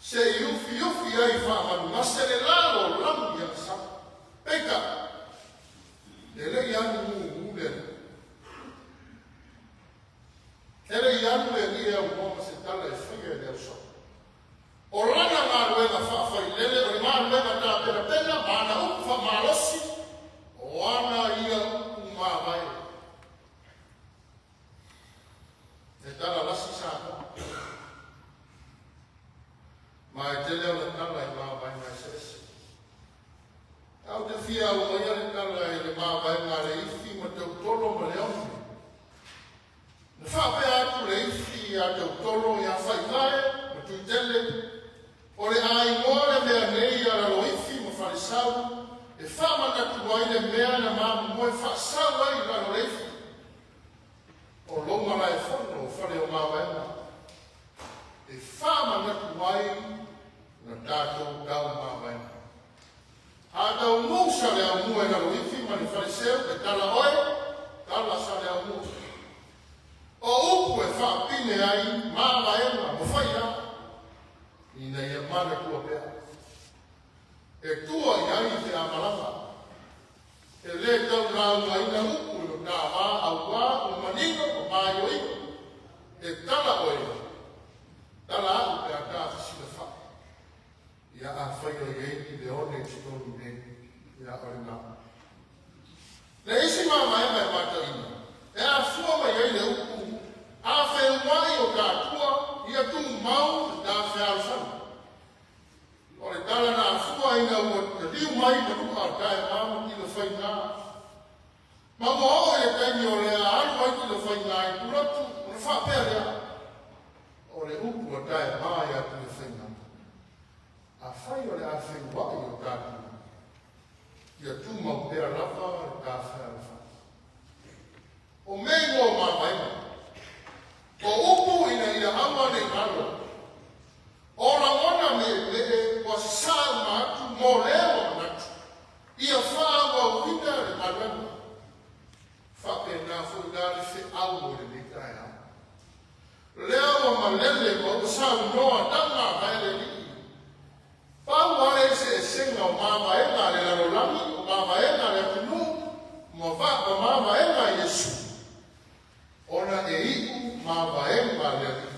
Se i ufiufi ai faamanugase le lalolagi agasala. Peitai, e le i alu gugu le Alii. E le i alu le Alii e aunoa ma se tala e faia e le ausoo. O lana galuega faafailele o le galuega tapenapena ma ana upu faamalosi o ana ia upu mavae. E tala lasi Samoa. Ma e tele ona tala i mavaega eseese. Ae ou te fia aumaia le tala i le mavaega a Leifi ma Tautolo ma Leone. Na faapea atu Leifi ia Tautolo ia Faivae ma Tuitele, o le a igoa le mea nei ia Laloifi ma Falesau e faamanatu ai le mea na mamoe faasau ai lalo Leifi. O lou malaefono o fale o mavaega. E faamanatu ai na tatou tau mavaega. A taunuu Saleaaumua i Laloifi ma le Faleseu e tala oe, tala Saleaaumua. O upu e faapine ai mavaega ma faia ina ia manatua pea. E tua i ai te amalama. E le tau laugaina upu i o tāvā auā o manino o maioio. E tala oe, tala a'u pe a ta fesilafai. Ia afai o i ai ni leone i totonu nei, ia o lena. Le isi mavaega e mataina, e afua mai ai le upu, a feuai o tatua, ia tumau le ta fealofani. O le tala na afua ina ua taliu mai manu'a o Taemā ma Tilafaiga. Ma ua oo i le taimi o le a alu ai Tilafaiga i Pulotu, ona faapea lea, o le upu a Taemā ia Tilafaiga. Afai o le a feuai o tatou, ia tumau pea lava le ta fealofani. O mea igoa o mavaega. O upu ina ia aua ne i galo. O lagona meemee ua sasaa uma atu mo lea ua manatu. Ia faaauauina le galuega. Faapena foi la le feau o lenei taeao. Lea ua malele ma ua saunoa taumavae le Alii. Pau lava le eseesega o mavaega a le lalolagi, o mavaega a le atunuu, ma mavaega a Iesu, ona e iu mavaega a le Alii.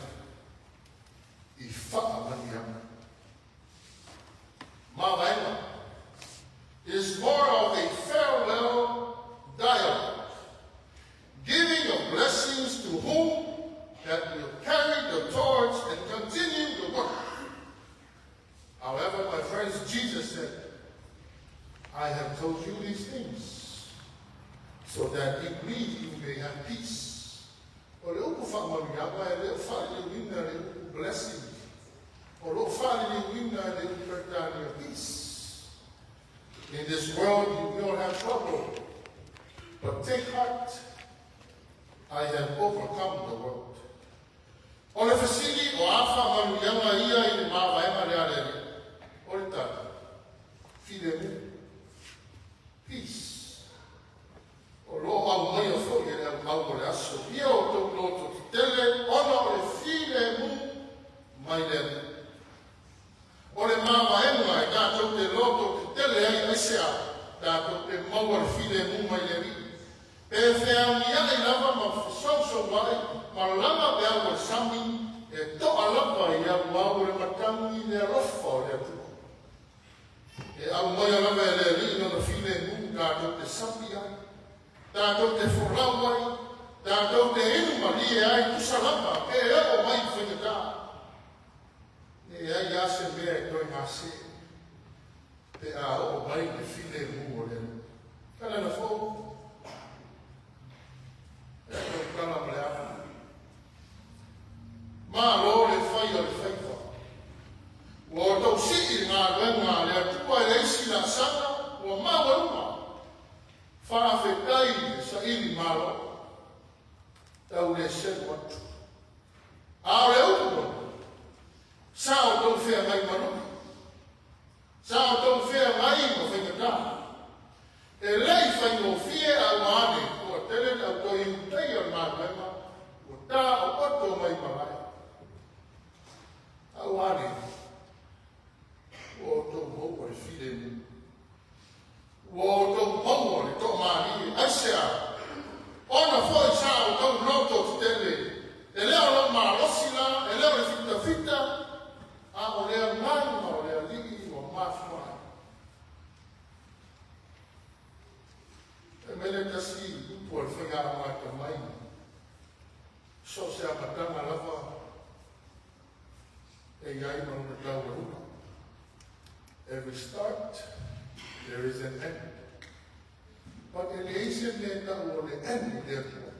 Jesus said, "I have told you these things so that in me you may have peace." O le upu faamanuiaga e le o faaliliuina le upu blessing. O lo o faaliliuina le upu Peretania peace. In this world you will have trouble, but take heart, I have overcome the world. O le fesili o a faamanuiaga ia i le mavaega lea a le Alii? O le tali, filemu, peace. O lo o aumaia foi e le auau o le aso. Ia outou loto tetele ona o le filemu mai le Alii. O le mavaega e tatou te loto tetele ai aisea tatou te maua le filemu mai le Alii. Pe feagiai lava ma fesousouai ma laga peau o le sami e toa lava i alualu o le matagi le alofa o le Atua. E aumaia lava e le Alii lona filemu tatou te sapi ai, tatou te folau ai, tatou te inu malie ai tusa lava pe oo mai i faigata. E ai a se mea e toe gase pe a oo mai le filemu o le Alii. Kalena fou, e tautala ma le ava. Malo le fai o le faiva. Ua outou sii galuega a le Atua e le isi laasaga ua maualuga. Faafetai le saili malo. Tau le selu atu. A o le upu moni, sa outou feagai ma lui. Sa outou feagai ma faigata. E le i faigofie a ua ane ua tele le au toe iutaia o le galuega ua ta o oto mai malae. A ua ane ua outou maua le filemu. Ua outou maua le toamalie. Aisea, ona foi sa outou loto tetele. E le o lou malosi la, e le o le fitafita, a o le agaga o le Alii ua mafua ai. E mele tasi upu o le faiga amata mai. So se amataga lava e iai ma lona taualuga. Every start, there is an end. But e leai se mea tau o le end i le Atua.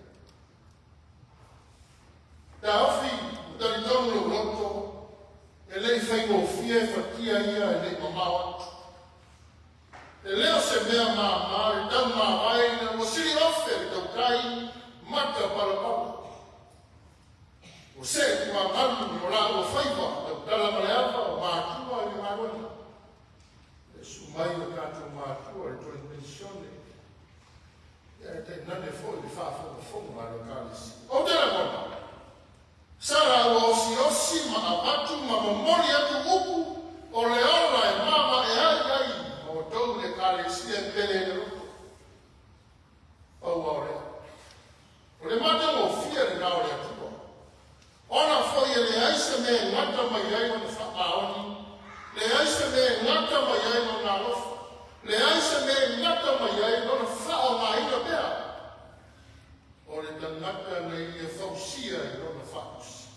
Taofi, ua talitonu lou loto, e le i faigofie fatia ia e le i mamao atu. E le o se mea māmā le tau mavae ina ua sili ofe le tautai mata palapala. Ua see tuagalu i o laua faiva, tautala ma le ava o matua i le galuega. Le susu mai o tatou matua le toe penisione. Ia e tainane foi le faafogafoga a le Ekalesia. Ou te lagona, sa laua osiosi ma avatu ma momoli atu upu o le ola e mavae ai ai ma outou le Ekalesia e pele i le loto. Pau o lea. O le matagofie lena o le Atua. Ona foi e leai se mea e gata mai ai ona faamaoni, leai se mea e gata mai ai lona alofa, leai se mea e gata mai ai lona faaaogaina pea. O le tagata na ia fausia i lona faausi.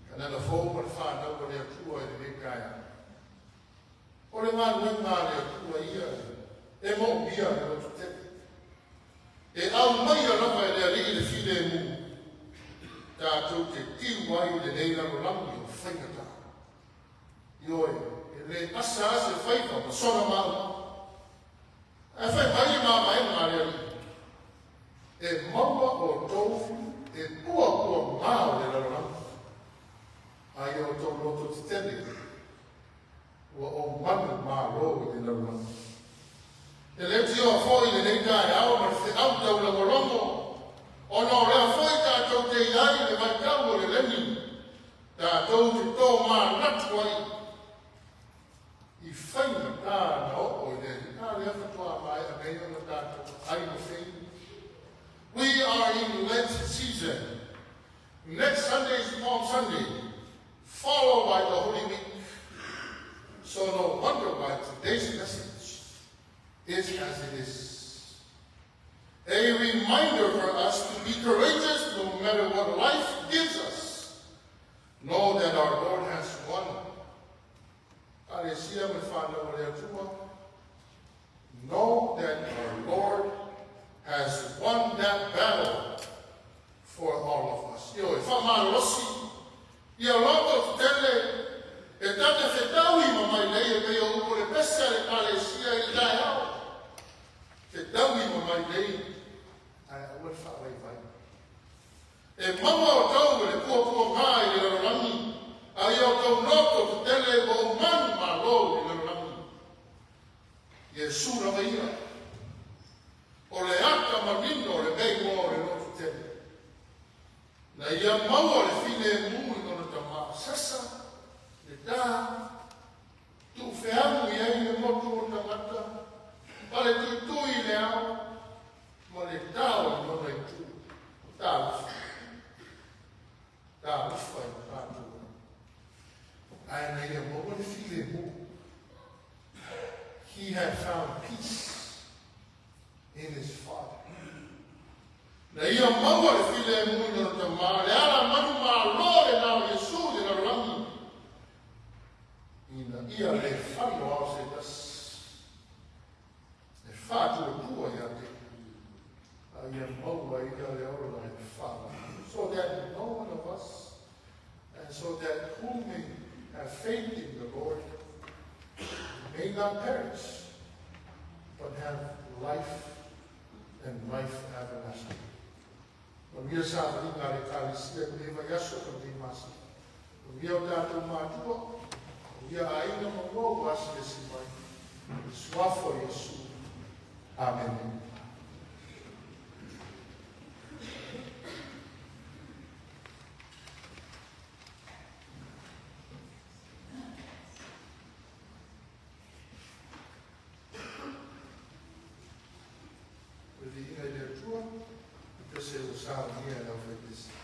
Kanana fou ma le whanau o le Atua i lenei taeao. O le galuega a le Atua ia e moomia le loto tele. E aumaia lava e le Alii le filemu. Tatou te tiu ai lenei lalolagi o faigata. Ioe, e le asa ase faiva ma sona maumau. Ae fai mai le mavaega a le Alii. E maua outou e puapuaga o le lalolagi. A ia outou loto tetele, ua ou manumalo i le lalolagi. E le tioa foi lenei taeao ma le feau taulagologo, ona o lea foi tatou te iai le vaitau o le leni, tatou te tomanatu ai i faigata na oo i le a lea faatoa maea nei ona tatou ai ma feinu. We are in Lent season. Next Sunday is Palm Sunday, followed by the Holy Week. So no wonder why today's message is as it is. A reminder for us to be courageous no matter what life gives us. Know that our Lord has won. Ekalesia ma le fanau a le Atua, know that our Lord has won that battle for all of us. Ioe, faamalolosi ia loto tetele e ta te fetaui ma mailei e pei o upu o le pese a le Ekalesia i le taeao. Fetaui ma mailei ae aua le faavaivai. E maua outou e le puapuaga i le lalolagi, a ia outou loto tetele ua ou manumalo i le lalolagi. Iesu lava ia, o le ata manino o le mea o le loto tele. Na ia maua le filemu i lona Tamā, sasa le tā, tuufeagu i ai le motu o tagata, ma le tuitui i le ao, ma le tao i lona itu. Talofa. Talofa i tatou. Ae na ia maua le filemu. He had found peace in his Father. Na ia maua le filemu i lona Tamā, le ala manumalo lenā o Iesu i le lalolagi. Ina ia le falo ao se tasi. E faatuatua ia te. A ia maua ia le ola e wha. So that no one of us, and so that who may have faith in the Lord, may not perish, but have life and life everlasting. Manuia savaliga a le Ekalesia i lenei vaiaso ma lenei masina. Manuia o tatou matua, manuia aiga ma ua ua asiasi mai. I le suafa o Iesu. Amene. Le viiga i le Atua, i pese ua saunia e le aufaipese.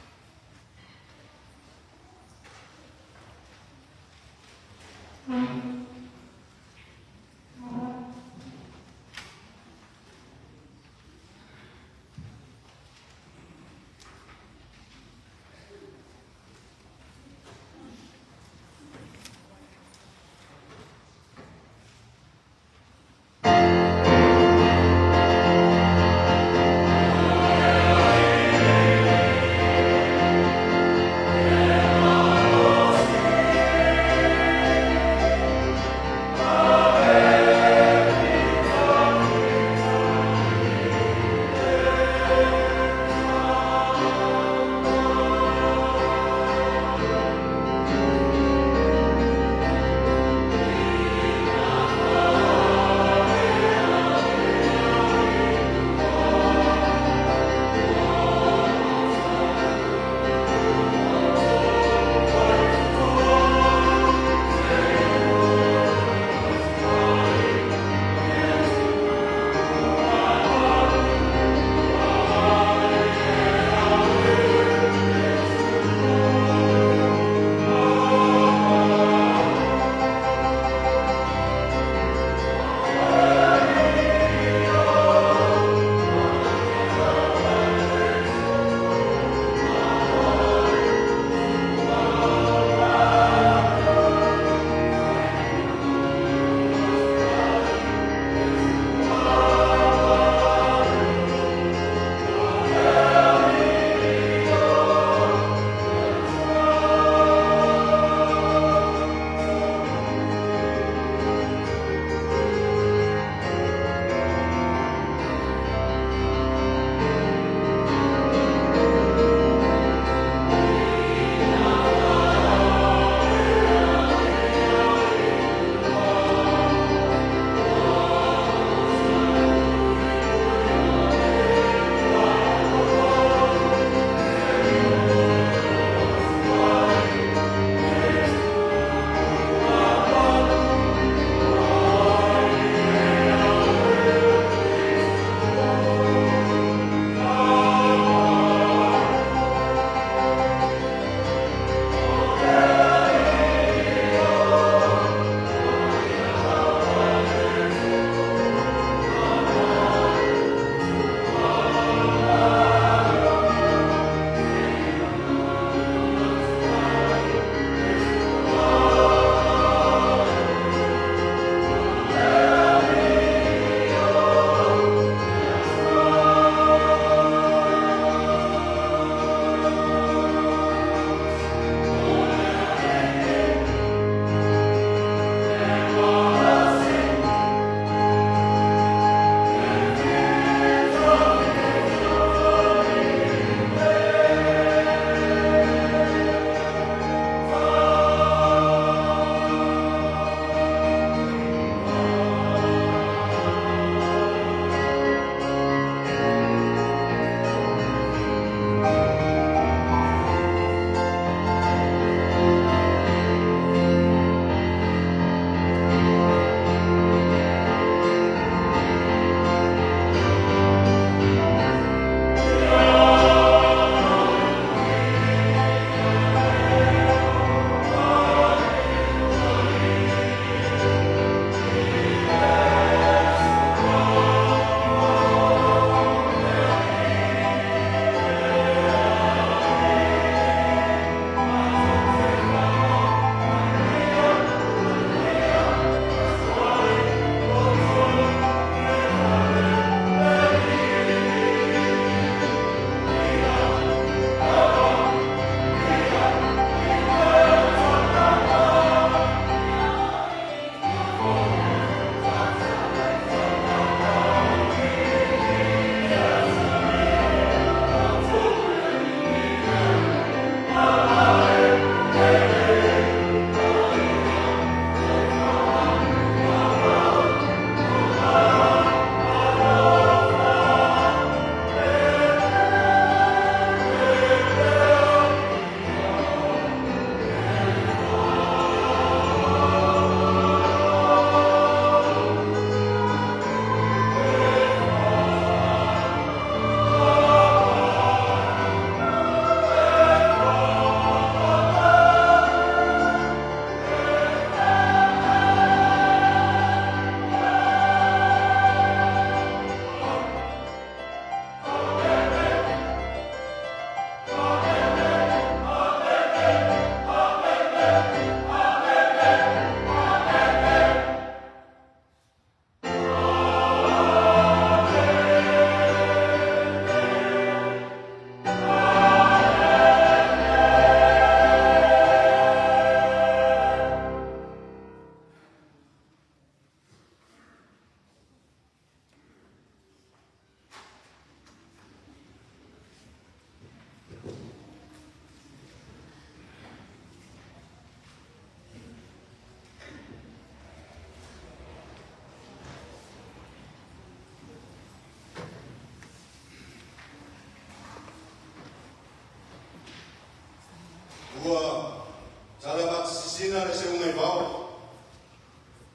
le seuga i vao.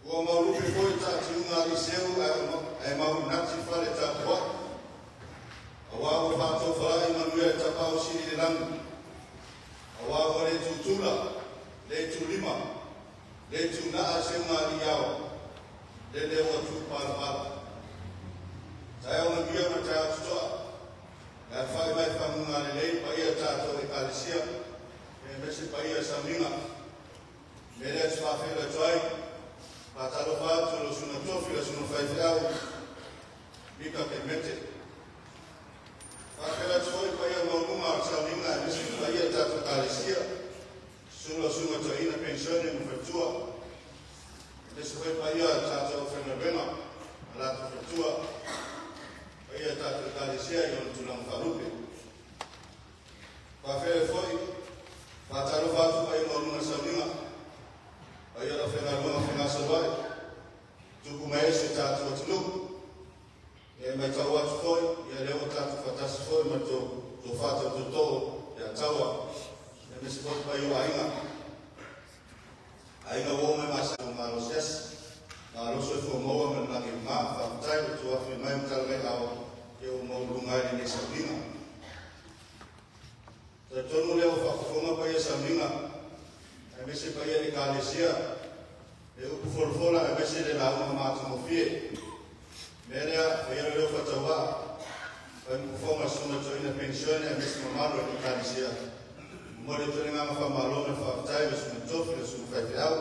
Ua maulupe foi taatiuga a aliseu ae maunati fale tapuai. Auā ua faatofalai manuia e Tapaau Sili i le lagi. Auā ua le tutula, le tulima, le tunaa le seuga a alii ao, lele ua tupalapala. Taeao manuia ma taeao totoa. Le alafai mai faguga lelei paia tatou Ekalesia, aemaise paia sauniga. Me lea te faafeiloai atu ai, faatalofa atu i lau susuga tofi, lau susuga faifeau, Mika Kelemete. Faafeiloai atu foi paia maualuga o le sauniga aemaise paia o tatou Ekalesia, susu lau susuga toeaina penisione ma faletua, aemaise foi paia o tatou aufaigaluega ma latou faletua, paia o tatou Ekalesia i ona tulaga faalupe. Faafeiloai foi, faatalofa atu paia maualuga o le sauniga, paia o le aufaigaluega fegasoloai, tupu ma ee o si o tatou atunuu. E matau atu foi, ia lea ua tatou faatasi foi ma le tofa tautootoo ia Taua, aemaise foi paia o aiga, aiga ua o mai masa malo siasi, malo soifua maua ma le lagi ma. Faafetai le tuafi mai ma tala mai ao, ia ua maualuga ai lenei sauniga. Talitonu lea ua faafofoga paia sauniga, aemaise paia le Ekalesia, le upu folafola aemaise le lauga matagofie. Mea lea, faia leo faatauvaa, fai ma fofoga susuga toeaina penisione aemaise mamalu o le Ekalesia. Momoli atu le agaga faamalo ma le faafetai i le susuga tofi, le susuga faifeau.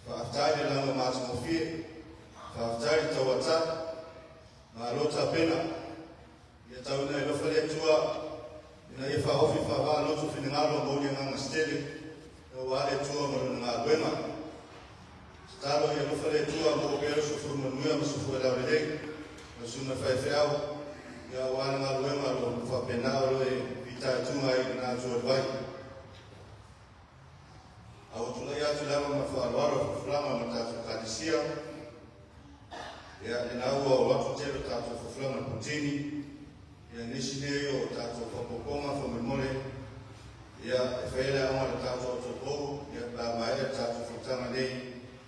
Faafetai le lauga matagofie, faafetai le tauata, malo tapena. Ia tauina e alofa le Atua ina ia faaofi faavaa loto finagalo mo le agaga se tele, aua le Atua ma lona galuega. Tatalo ia alofa le Atua mo pea le soifua manuia ma soifua laulelei ma le susuga faifeau, ia aua le galuega o lo o faapena o lo e fitaituga ai i lena Atua o le vai. A ua tulai atu le ava ma le faaaloalo i folafolaga ma le tatou Ekalesia, ia lena ua o atu tele o tatou folafolaga i le putini, ia nisi nei o tatou faaopoopoga faamolemole, ia e faia le aoga i le tatou autopou, ia pe a maea le tatou fonotaga nei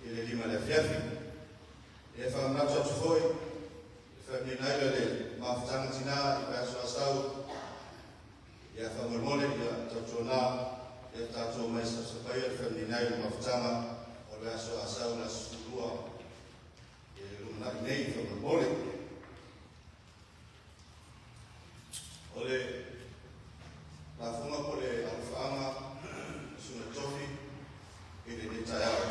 i le 5 le afiafi. Ia e faamanatu atu foi, e faamanuiaina ai le mafutaga tina i vaiaso Asau, ia faamolemole ia tautuana ia tatou mai sapasapaia le faamanuiaina ai le mafutaga o le aso Asau le aso 12 i le lumanai nei faamolemole. O le lafoga po le alofaaga susuga tofi i lenei taeao.